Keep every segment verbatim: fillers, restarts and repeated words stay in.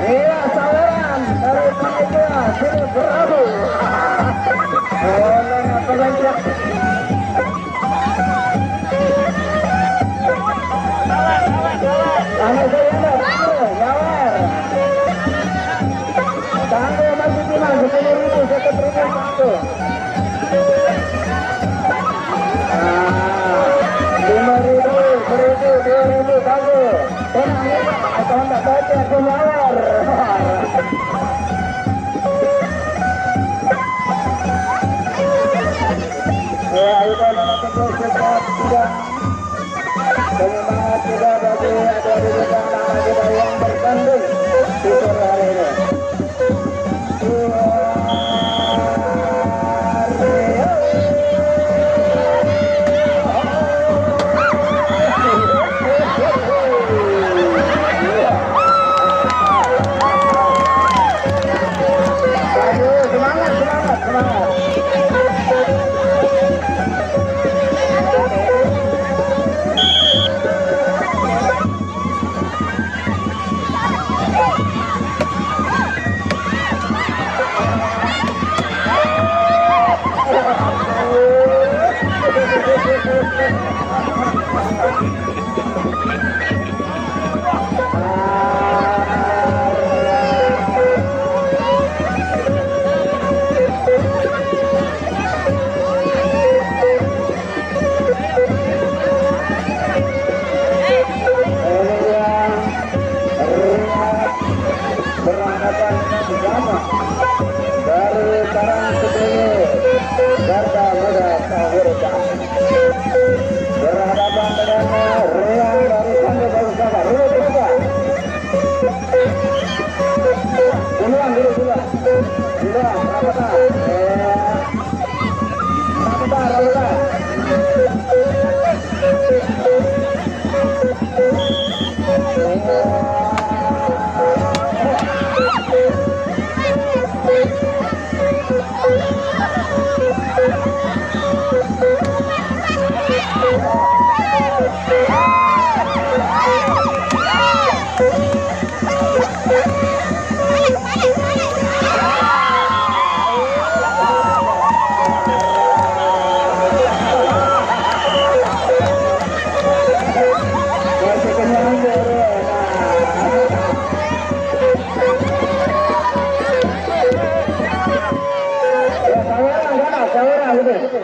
Iya, saweran dari panitia, sini beradu. Boleh apa lagi? Anak saya, anak, nyawer. Tanggo masih cuma sepuluh ribu, satu triliun tanggo. Ah, lima ribu, seribu, dua ribu, tanggo. Tenang ya, Pak. Atau enggak baca, aku nyawer. Ya, itu nama teguh support tidak. Penyemangat juga bagi adik-adik kita, anak-anak kita yang bertanding di sore hari ini. Aduh, semangat, semangat, semangat. Berangkatan bersama dari Karang Sedaya, Garda Muda Kahuripan. Berhadapan dengan Rian dari Tanda Baru Sabar. Dulu, dulu, dulu. Duluan, dulu, duluan. Duluan, rapetan. Eh, rapetan, rapetan. Ya, saweran, saweran, gitu.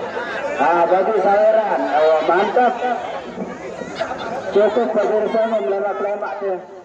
Ah, bagus saweran. Oh, mantap. Cukup, Pak Guru, saya mau melemak-lemak, ya.